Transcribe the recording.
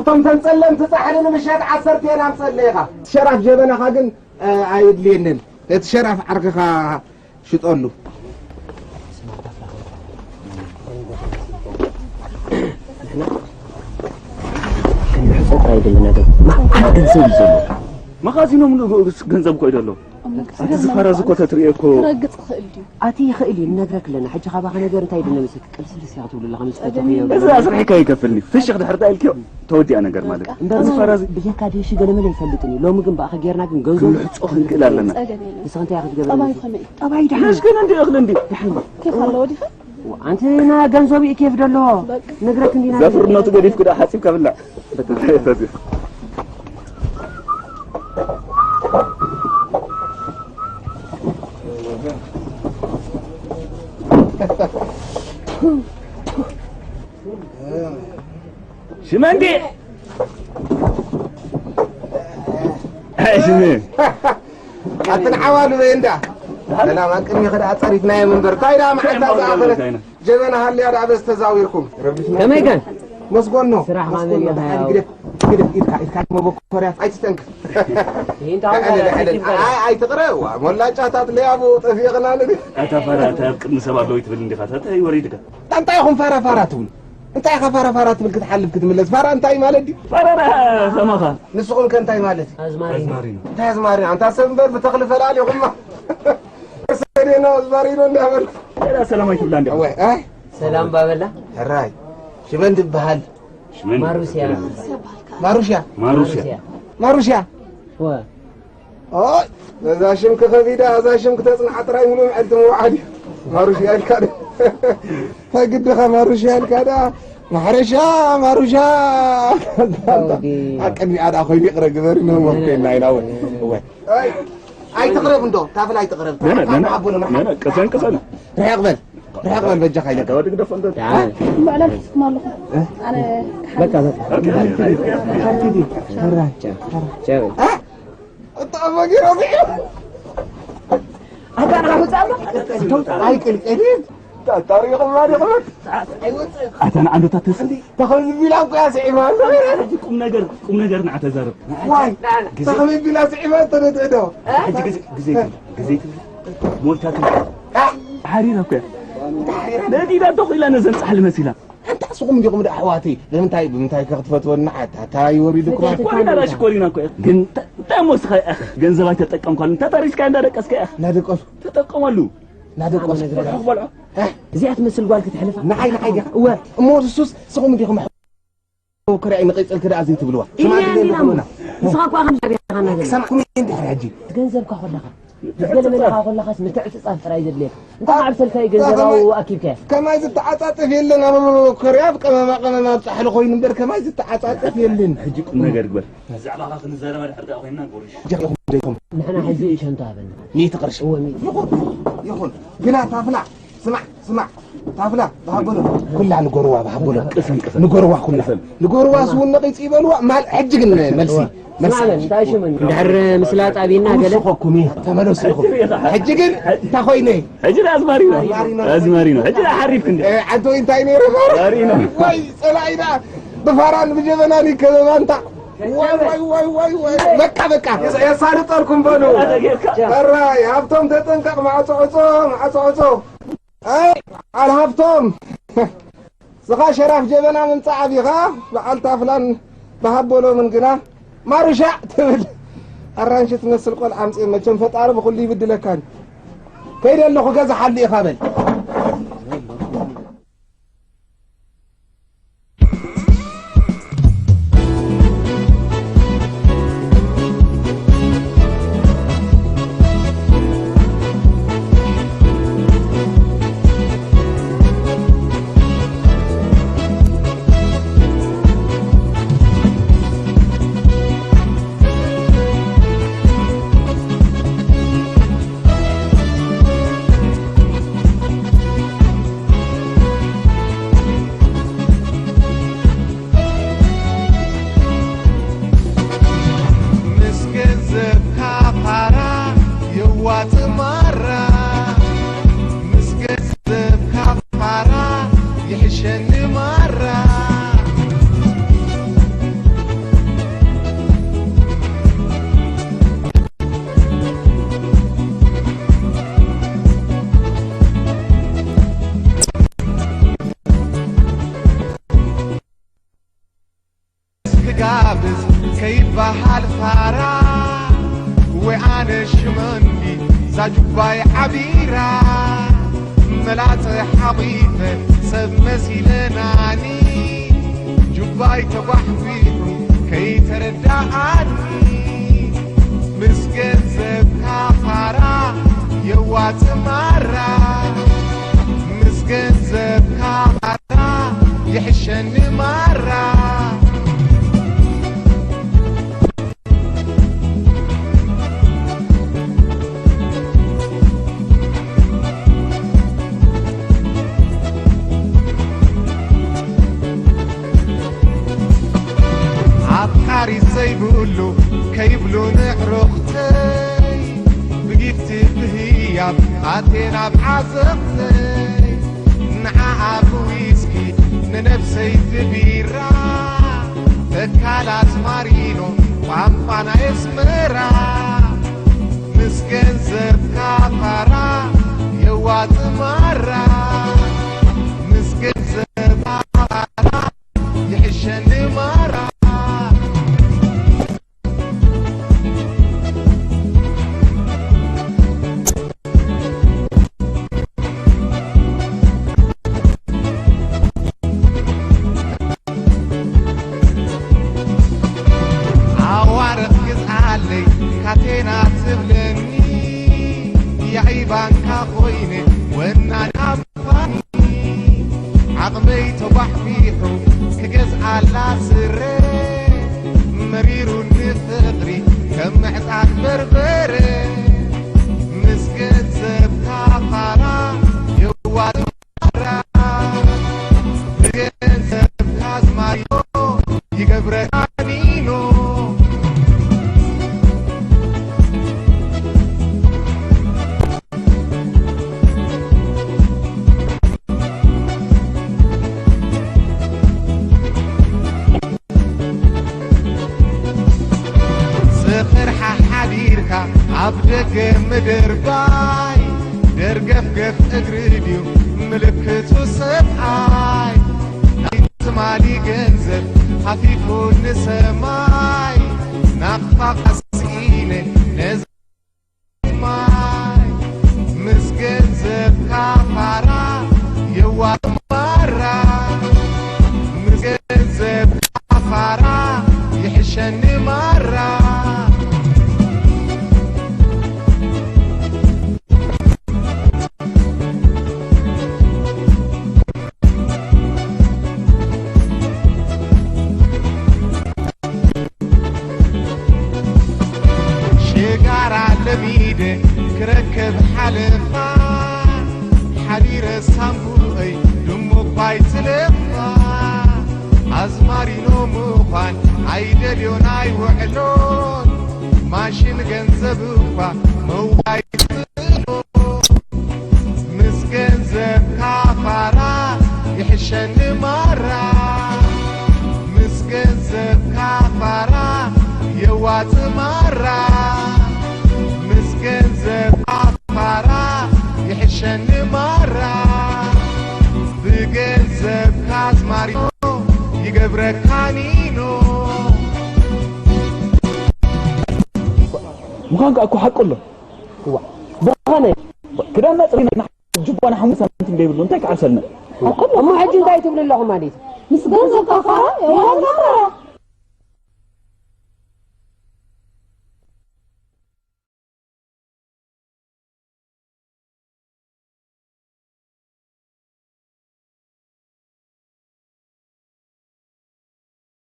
እቶም ተንጸለምቲ ጻሕሊ ንምሸት ዓሰርተ ኣምጸለኻ። ሸራፍ ጀበናኻ ግን፣ እ፣ ኣይድልየንን። እቲ ሸራፍ ዓርክኻ ሽጠሉ። ክንሕጾ ጥራይ ድልና ገ-፣ መዓት ገንዘብ እዩ ዘሎ። መኻዚኖም ንእኡ ገንዘብ እኮ እዩ ዘሎ። እሞ እቲ ዝኸረዝ እኮ ተትርእዮ እኮ። ክረግጽ ይኽእል ድዩ? ኣቲ ይኽእል እዩ፣ ንነግረክ ኣለና። ሕጂ ካባኻ ነገር እንታይ ድነ መስክ ቅልስልስ እያ ክትብሉ ኣለኻ፣ ምስ ጸገም ተተኽዮ። የለን። እዚ ኣስርሒካ ይከፍልኒ። ፍሽኽ ድሕር ታይ ኢልክዮ? ተወዲኣ ነገር ማለት። በቃ። እምበር እዚ ፈራዚ ብጀካ ድሽ ገለ መለ ይፈልጥን እዩ። ሎሚ ግን ብኣኸ ጌርና ግን ገንዘብ ክንሕጾ ክንክእል ኣለና። ጸገም የለን። ንስኻ እንታይ ኢኻ ክትገብር? ጠባዩ ከመይ? ጠባይ ደሓን። ምሽ ግን እንዲ እኽሊ እንዲ። ደሓን። ኬፍ ኣለዎ ዲኻ? ኣንቲ ና ገንዘብ እዩ ኬፍ ደሎ። በቃ። ነግረክ እንዲና። ዘፍርነቱ ገዲፍ ክዳ ሓጺብ ከብላ። በቃ። ሽመንዲ! ኣይ፣ ሽመ። ኣትን ዓዋሉ በይ እንዳ። ሰላም፣ ኣብ ቅድሚ ክዳ ጸሪፍናዮም እምበር። እንታይ ደኣ መዓልታ ዝኣኸለት ጀበና ሃልያ ደኣ በዝ ተዛዊርኩም። ከመይ ከን? መስጎኖ። ስራሕ መስጎኖ። ማለት ደሓን ያው። ግደፍ፣ ግደፍ፣ ኢድካ፣ ኢድካ መበኮርያ ኣይትተንክፍ። ይህን ታውን ልዕል፣ ልዕል። ይትግበር። ኣይ፣ ኣይትቕረ፣ ዋ፣ ሞላጫታት ለያቡ ጠፊቕና ንብል። ኣታ ፋራ፣ ኣታ ኣብ ቅድሚ ሰብ ኣለዉ ይትብል እንዲኻ፣ ኣታ እንታይ ወሪድካ? እንታይ ኢኹም ፋራ ፋራ ትብሉ? እንታይ ኢኻ ፋራ ፋራ ትብል ክትሓልፍ ክትምለስ? ፋራ እንታይ ማለት ድዩ? ፋራ ራ ከማኻ። ንስኹም ከ እንታይ ማለት እዩ? ኣዝማሪኖ። ኣዝማሪኖ። እንታይ ኣዝማሪኖ? ኣንታ ሰብ እምበር ብተኽሊ ፈላል ኢኹማ። ሰዴና ኣዝማሪኖ እንዳበል። ሌላ ሰላም ኣይትብላ እንዲያ። እወ፣ ኣይ። ሰላም ባበላ። ሕራይ። ሽመን ትበሃል። ሽመን ማሩስያ። ማሩሽያ። ማሩስያ። ማሩስያ። ወ። ኦይ፣ በዛ ሽም ክኸቢዳ፣ እዛ ሽም ክተጽንዓ ጥራይ ሙሉ መዓልቲ ምውዓል እዩ። ማሩሽያ ኢልካ ዶ? ተግድኻ ማሩሽያ ኢልካ ዳ? ማሕረሻ፣ ማሩሻ። ኣውዲ። ኣብ ቅድሚኣ ደኣ ኮይኑ ይቕረ ግበሪ፣ ነሞርቴና ኢና እውን። እወ። ኣይ፣ ኣይትቕረብ እንዶ፣ ታፍላ ኣይትቕረብ። ነነ፣ ነነ፣ ኣቦ ነምርሓ። ነነ፣ ቅሰን፣ ቅሰን። ርሕቕ በል፣ ርሕቕ በል፣ በጃኻ ኢለካ። ወዲ ግደፎ እንዶ። ባዕላ ትስክም ኣለኹ። እ? ኣነ በቃ፣ በቃ። ኣኪዲ፣ ኣኪዲ። ራቻ፣ ራቻ። እ? እታ ኣባ ጌራ ስዒባ። ኣታ ንኻ ውጻእ ኣሎ? ኣይቅልቀልን። ታሪኽማ ዲኽመት። ኣታ ንዓንዶታት ተስሊ። ተኸዚ ቢላ እኮ እያ ስዒባ ኣሎ። ሕጂ ቁም ነገር፣ ቁም ነገር ንዓ ተዛረብ። ዋይ፣ ግዜ ተኸዚ ቢላ ስዒባ ተነጥዕዶ። ሕጂ ግዜ፣ ግዜ ትብል፣ ግዜ ትብል። ሞይታ ትብል። ሓሪራ እኮ እያ። ነዲዳ ዶ ኺላ ነዘን ጻሕሊ መሲላ። ኣንታ ስኹም ዲኹም ደኣ ኣሕዋተይ? ብምንታይ፣ ብምንታይ ከ ክትፈትወና? ኣታ፣ ኣታ ይወሪዱኩም። ሽኮሪና፣ ሽኮሪና እኮ እያ። ግን እንታ-፣ እንታይ እሞ እስኻ ኢኻ ገንዘብ ኣይተጠቀምካሉ? እንታ ታሪስካ እንዳደቀስካ ኢኻ። እናደቀሱ። ተጠቀመሉ። እናደቀሱ። በልዖ፣ በልዖ። እ? እዚኣ ትመስል ጓል ክትሕልፋ? ንዓይ፣ ንዓይ ዲኻ? እወ። እሞ እሱስ ስኹም ዲኹም ኣሕ-፣ ክራይ ንቐጽል ክደኣ ዘይትብልዋ? ኢና፣ ሽማግሌ ኢና። ንኽብሉና። ንስኻ እኮ ከም ሻዕብያ ኢኻ እናገለጽካ። ክሰማዕኩም እየ እንድሕር ሕጂ። ገንዘብካ ከለኻ። ገለ መለኻ ከለኻስ ምትዕጽጻፍ ጥራይ ዘድልየካ። እንተ ኣብ ሰልፋይ ገንዘባዊ ከመይ፣ ኣኪብካያ። ከማይ ዝተዓጻጸፍ የለን። ኣብ ኮርያ ኣብ ቀመማ ቀመማ ኣብ ጻሕሊ ኮይኑ እምበር ከማይ ዝተዓጻጸፍ የለን። ሕጂ ቁም ነገር ግበር። ብዛዕባኻ ክንዛረባ ድሕር ደኣ ኮይንና ጎሪሽ። ጀርኹም ጀርኹም። ንሕና ሕጂ እሸንቶ ሃበና። ሚእቲ ቅርሺ። እወ፣ ሚእቲ። ይኹን፣ ይኹን። ግና ታፍላ፣ ስማዕ፣ ስማዕ። ታፍላ፣ ብሃበሎ። ኩላ ንጎርዋ፣ ብሃበሎ። ቅሰን፣ ቅሰን። ንጎርዋ ኩላ። ቅሰን። ንጎርዋ ስውን ነቒጽ ይበልዋ። ማል-፣ ሕጂ ግን መልሲ። ስማዕ በል፣ እንታይ ሽሙ? እንድሕር ምስላ ጣቢና ገለ። ውስኾኩም እዩ፣ ተመለሱ ኢኹም። ሕጂ ግን እንታይ ኮይነ? ሕጂ ኣዝማሪኖ። ኣዝማሪኖ። ኣዝማሪኖ። ሕጂ ሓሪፍ ክንዲ። እ፣ ዓዲ እንታይ ነይሩ? ኣዝማሪኖ። ወይ፣ ጸላኢና ብፋራን ብጀበናን ይከበባ እንታ። ወይ፣ ወይ፣ ወይ፣ ወይ፣ ወይ። በቃ፣ በቃ። የስ-፣ የሳልጠልኩም በሉ። ኣራይ፣ ሃብቶም ተጠንቀቕ፣ ማዕጾ ዕጾ፣ ማዕጾ ዕጾ። ኣይ፣ በዓል ሃብቶም። ስኻ ሸራፍ ጀበና ምምጻእ ኣቢኻ፣ በዓል ታፍላን ብሃቦሎምን ግና ማሩሻ ትብል ኣራንሺ ትመስል ቆልዓ ኣምጽእ። መቸም ፈጣሪ ብኹሉ ይብድለካን። ከይደ ኣለኹ ገዛ ሓሊ ኢኻ በል። ፋራ ወይ ኣነ ሽመንዲ ዛጁባይ ዓቢራ መላጸ ሓቒፈ ሰብ መሲለናኒ ጁባይ ተጓሕጒሑ ከይተረዳኣኒ ምስ ገንዘብካ ፋራ የዋጽ ማራ ምስ ገንዘብካ ፋራ ይሕሸኒ ማራ ኣፍቃሪ ዘይብሉ ከይብሉ ንዕሩኽተይ ብጊፍቲ ብህያብ ኣቴ ናብ ዓዘቕተይ ንዓኣ ብዊስኪ ንነብሰይ ብቢራ ተካላት ማሪኖ ቋንቋ ናይ ኣስመራ ምስ ገንዘብካ ፋራ የዋጽ ማራ ምስ ገንዘብካ ፋራ ይሕሸኒ ማራ ኣዋርቕ ግዝኣለይ ካቴና ትብለኒ የዒባንካ ኮይነ ወናኒ ኣፋኒ ዓቕመይ ተጓሕጒሑ ክገዝኣላ ስረ መሪሩኒ ፍቕሪ ከም ምዕጣድ በርበረ ምስ ገንዘብካ ፋራ የዋጣ ብገንዘብ ኣዝማሪኖ ይገብረካ ኒኖ ዝኽርሓ ሓዲርካ ኣብ ደገ ምድርባይ ደርገፍገፍ እግሪ ድዩ ምልክቱ ሰብኣይ ናይ ትማሊ ገንዘብ ሃፊፉ ንሰማይ ናቕፋ ቀሲነ ነዚ ማይ ምስ ገንዘብካ ፋራ የዋጥ ማራ ምስ ገንዘብካ ፋራ ይሕሸኒ ማራ ሽጋራ ለሚደ ክረክብ ሓለፋ ሓዲረ ሳምቡእይ ድሙኳይ ትለፋ ኣዝማሪኖ ምዃን ኣይደልዮን ኣይውዕሎን ማሽን ገንዘብ እኳ መዋይ ምስ ገንዘብካ ፋራ ይሕሸኒ ማራ ምስ ገንዘብካ ፋራ የዋጽ ማራ ምስ ገንዘብካ ፋራ ይሕሸኒ ማራ ብገንዘብካ ኣዝማሪኖ ይገብረካ ኒኖ ምዃን ከኣ እኮ ሓቁ ኣሎ። እዋ ብኸመይ ክዳና ጽሪና ጅባና ሓሙስ ሳንቲም ዘይብሉ እንታይ ክዓብሰልና? እሞ ሕጂ እንታይ ትብሉ ኣለኹም ማለት እዩ? ምስ ገንዘብ ካፋራ የዋጣ ማራ።